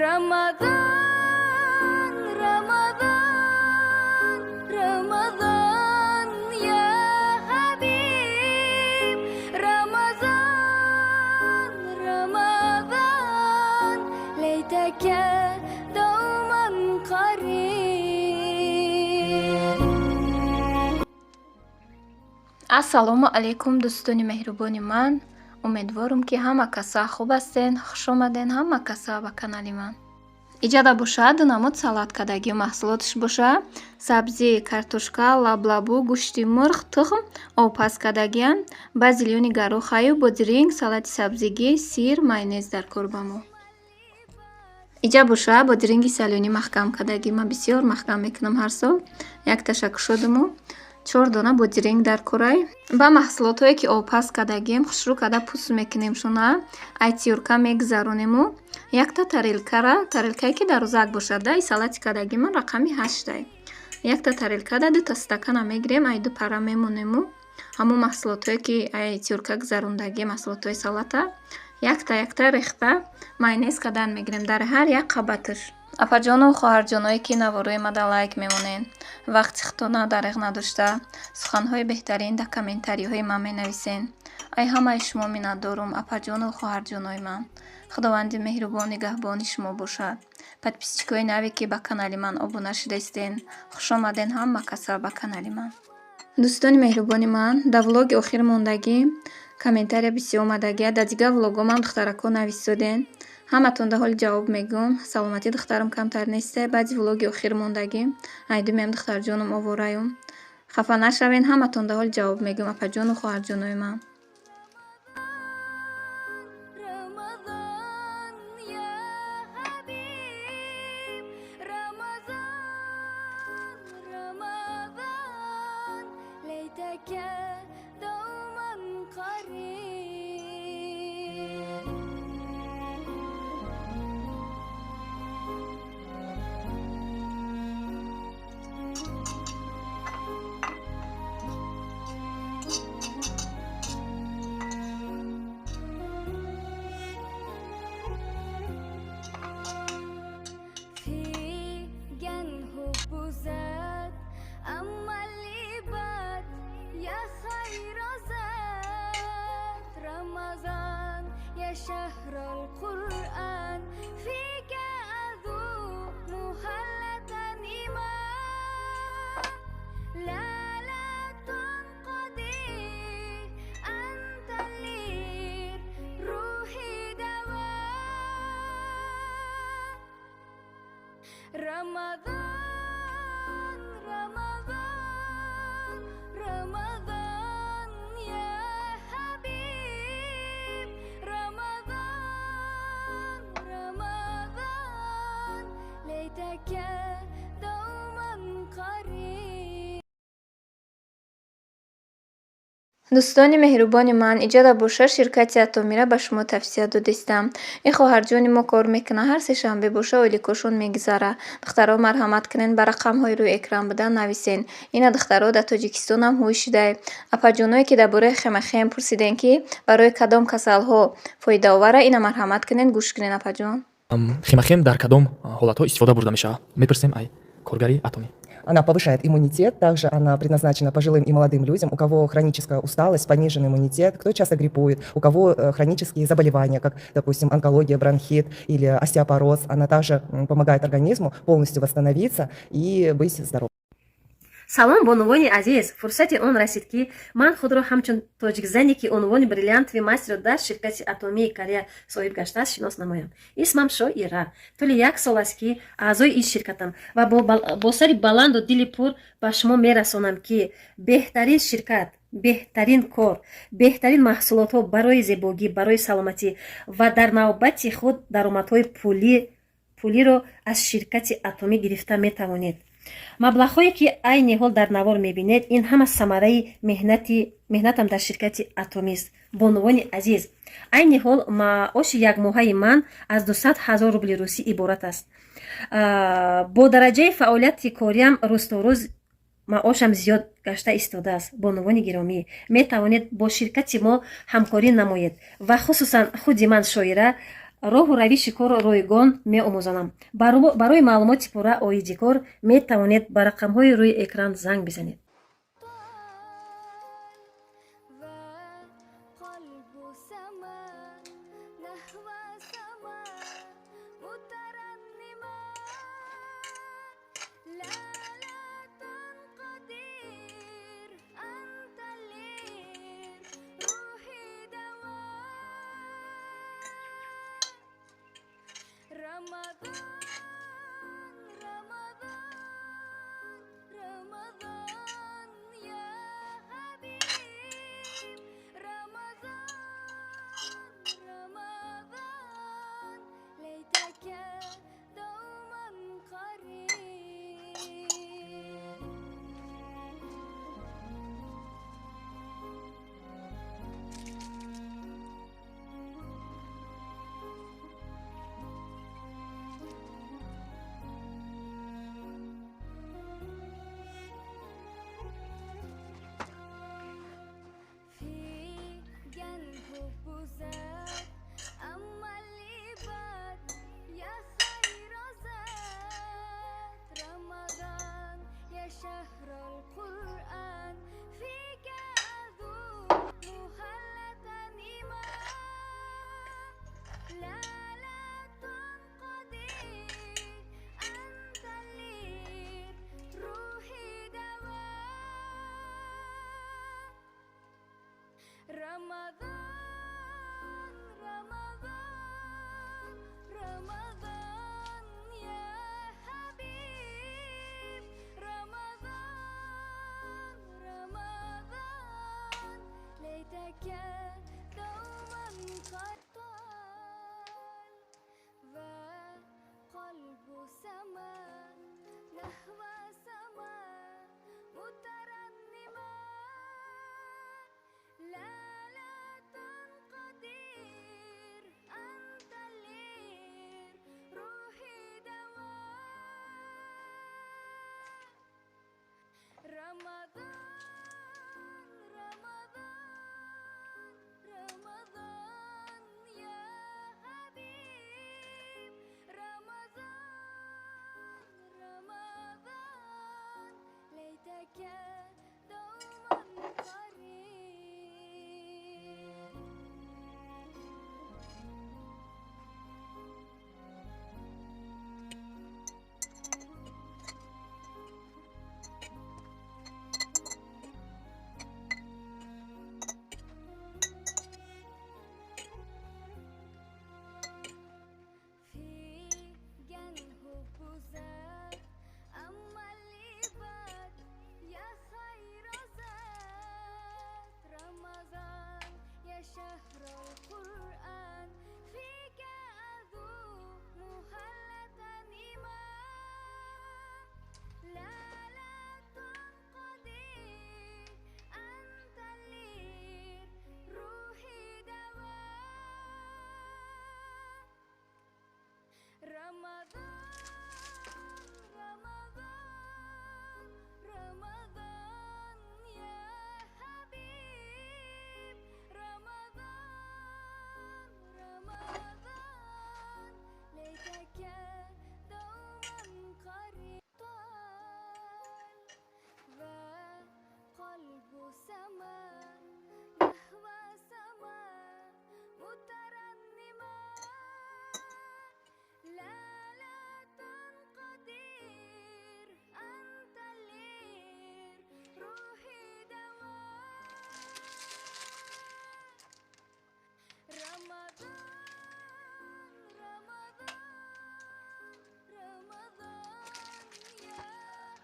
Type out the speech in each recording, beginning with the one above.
رمضان، رمضان، رمضان يا حبيب، رمضان، رمضان، ليتك دوما قريب. Ассалому алайкум, дӯстони меҳрубони ман. Умедворум, ки ҳама каса хуб ҳастен. Хушомаден ҳама каса ба канали ман. Иҷада боша ду намуд салат кардагӣ. Маҳсулоташ боша сабзӣ, картошка, лаблабу, гӯшти мурғ, тухм обпаз кардагиам, ба зелёный горохаю бодиринг, салати сабзигӣ, сир, майонез дар кор ба мо. Иҷа боша бодиринги солёный маҳкам кардагӣ. Ман бисёр маҳкам мекунам ҳар сол. Якташа кушодуму чор дона бодиринг дар корай. Ба маҳсулотҳое, ки обпаз кардагием, хушрӯ карда пӯст мекунем шуна, ай тёрка мегузаронему якта тарелкара, тарелкае, ки дарозак бошад да, и салати кардагӣ ман рақами ҳаштай. Якта тарелкада дута стакана мегирем, ай ду пара мемонему ҳамон маҳсулотҳое, ки ай тёрка гузарондагӣ, маҳсулотҳои салата якта якта рехта, майонез кардан мегирем дар ҳар як қабаташ. Апаҷону хоҳарҷоное, ки наворои мада лайк мемонед, вақти худтона дареғ надошта, суханҳои беҳтарин дар комментариҳои ман менависен, ай ҳамаи шумо миннатдорум. Апаҷону хоҳарҷонои ман, Худованди меҳрубон нигаҳбони шумо бошад. Подписчикои наве, ки ба канали ман обуна шудаистен, хушомаден ҳама каса ба канали ман. Дӯстони меҳрубони ман, дар влоги охир мондагӣ комментария бисёр омадагия. Дар дигар влогомам духтарако нависоден. Ҳаматон дар ҳоли ҷавоб мегӯм. Саломатии духтарам камтар несте. Баъди влоги охир мондагӣ айдумиам духтарҷоном овораюм. Хафа нашавен, ҳаматон дар ҳоли ҷавоб мегӯм, апаҷону хоҳарҷонои ман. رمضان يا حبيب، رمضان، رمضان، ليتك دوما قريب. في جنه بزاد أما اللي بات يا خير زاد. رمضان يا شهر القرآن، فيك أذوق مهلة إيمان. لا لا تنقضي، أنت اللي روحي دواء. رمضان، رمضان، رمضان يا حبيب، رمضان، رمضان، ليتك دوما قريب. Дӯстони меҳрубони ман, иҷода боша ширкати Атомира ба шумо тавсия додистам. Ин хоҳарҷони мо кор мекунад, ҳар сешанбе боша ойликошон мегузара. Духтаро, марҳамат кунед, ба рақамҳои рӯи экран буда нависен. Ина, духтаро, дар Тоҷикистонам ҳуй шудай. Апаҷоное, ки дар бораи хемохим пурсидем, ки барои кадом касалҳо фоидаовара, ина марҳамат кунед, гӯш кунед, апаҷон. Хемохим дар кадом ҳолатҳо истифода бурда мешавад? Мепурсем ай коргари Атомӣ. Она повышает иммунитет, также она предназначена пожилым и молодым людям, у кого хроническая усталость, пониженный иммунитет, кто часто гриппует, у кого хронические заболевания, как, допустим, онкология, бронхит или остеопороз. Она также помогает организму полностью восстановиться и быть здоровым. Салом, бонувони азиз! Фурсати он расид, ки ман худро ҳамчун тоҷикзане, ки унвони бриллиантовый мастерро дар ширкати Атомии Корея соҳиб гаштааст, шинос намоям. Исмам Шоира. Тӯли як сол аст, ки аъзои ин ширкатам ва бо сари баланду дили пур ба шумо мерасонам, ки беҳтарин ширкат, беҳтарин кор, беҳтарин маҳсулотҳо барои зебогӣ, барои саломатӣ ва дар навбати худ даромадҳои пулиро аз ширкати Атомӣ гирифта метавонед. Маблағҳое, ки айни ҳол дар навор мебинед, ин ҳама самараи меҳнатам дар ширкати Атомист. Бонувони азиз, айни ҳол маоши якмоҳаи ман аз 200 ҳазор рубли русӣ иборат аст. Бо дараҷаи фаъолияти кориам рӯз то рӯз маошам зиёд гашта истодааст. Бонувони гиромӣ, метавонед бо ширкати мо ҳамкорӣ намоед ва хусусан худи ман, Шоира. Роҳу равиши корро ройгон меомӯзонам. Барои маълумоти пурра оиди кор метавонед ба рақамҳои рӯи экран занг бизанед. وقلب سما نحو سما مترنما لا لا تنقدر أنت الليل روحي دواء رمضان رمضان رمضان يا حبيب رمضان رمضان ليتك دوما قريب. في جنب زاد أما اللي بات يا خير زاد رمضان يا شهر القرآن فيك أذوق مهلة إيمان لا لا تنقضي أنت الليل روحي دواء رمضان رمضان رمضان يا حبيب رمضان رمضان ليتك دوما قد طال وقلب سما نحو سما مترنما لا لا تنقدر أنت الليل روحي دواء رمضان رمضان رمضان يا حبيب رمضان رمضان ليتك دوما قريب. في جنه زاد أما اللي بات يا خير زاد رمضان يا شهر القرآن فيك أذوق مهلة إيمان لا لا تنقضي أنت الليل روحي دواء رمضان رمضان رمضان يا حبيب رمضان رمضان ليتك دوما قريب طال وقلب سما نحو سما مترنما لا لا تنقدر أنت الليل روحي دواء رمضان رمضان رمضان يا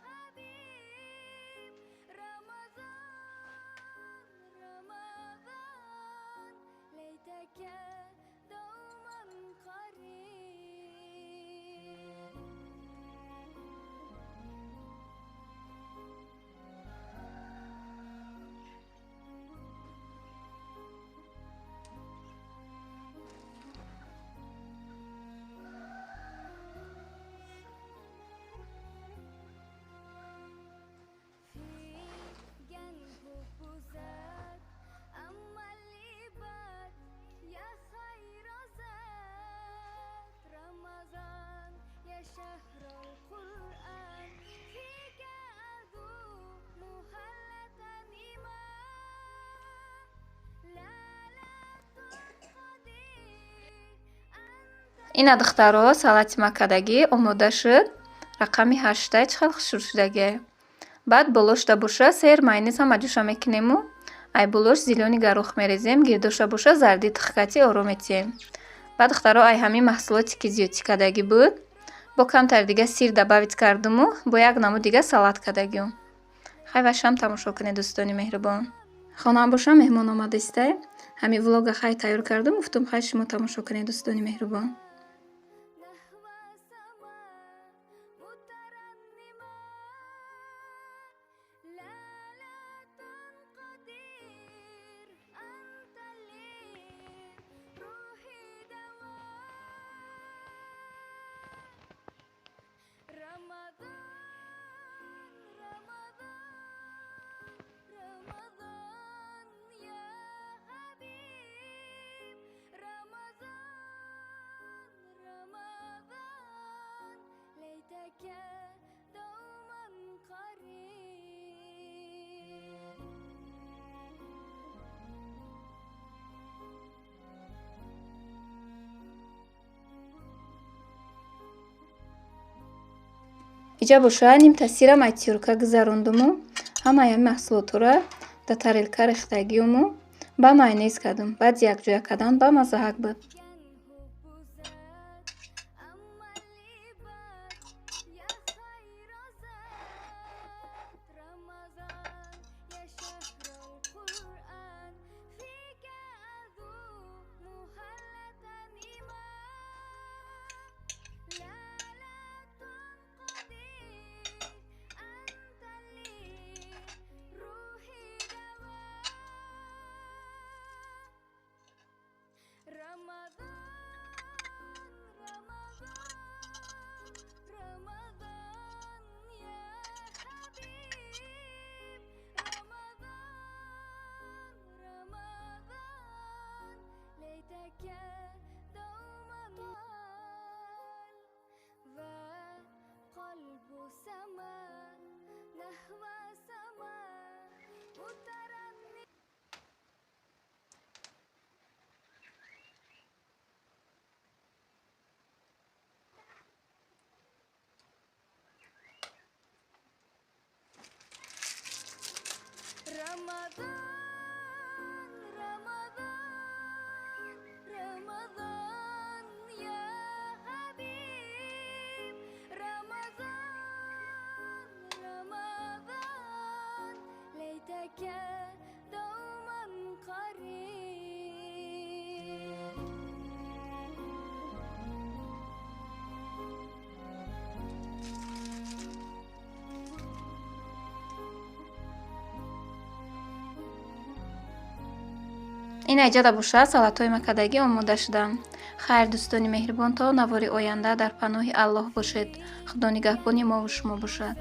حبيب رمضان رمضان ليتك دوما قريب. في جنب زاد أما اللي بات يا Ина, духтаро, салати макадагӣ омода шуд. Рақами ҳашта чӣ хел хушрӯ шудагиа. Баъд болошда боша сер майонез ҳама ҷоша мекунему, ай болош зелёный горох мерезем, гирдоша боша зарди тухкати оро метиҳем. Баъд, духтаро, ай ҳамин маҳсулоте ки зиёдтӣ кардагӣ буд, бо камтар дига сир добавить кардуму бо як намуд дига салат кардагиём. Хай, вашам тамошо кунед, дӯстони меҳрубон. Хонаам боша меҳмон омадистай. Ҳамин влога хай тайёр кардум, гуфтум, хай, шумо тамошо кунед, дӯстони меҳрубон. نحو سما مترنما لا لا تنقدر أنت لي روحي دواء رمضان رمضان رمضان يا حبيب رمضان رمضان ليتك دوما قريب. Иҷа боша нимта сирам ай тёрка гузарондуму ҳамаи ҳамин маҳсулотҳоро дар тарелка рехтагиёму ба майонез кардум. Баъд якҷоя кардан ба маззаҳак буд. كان حب زاد أما اللي بات يا خير زاد رمضان يا شهر القرآن فيك أذوق مهلة إيمان لا لا تنقضي أنت لي روحي دواء رمضان رمضان رمضان يا حبيب رمضان رمضان ليتك دوما طال وقلب سما نحو سما مترنم. رمضان رمضان رمضان يا حبيب رمضان رمضان ليتك دوما قريب. Ин айҷада боша салатҳои макадагӣ омода шуданд. Хайр, дӯстони меҳрубон, то навори оянда дар паноҳи Аллоҳ бошед. Худо нигаҳбони мову шумо бошад.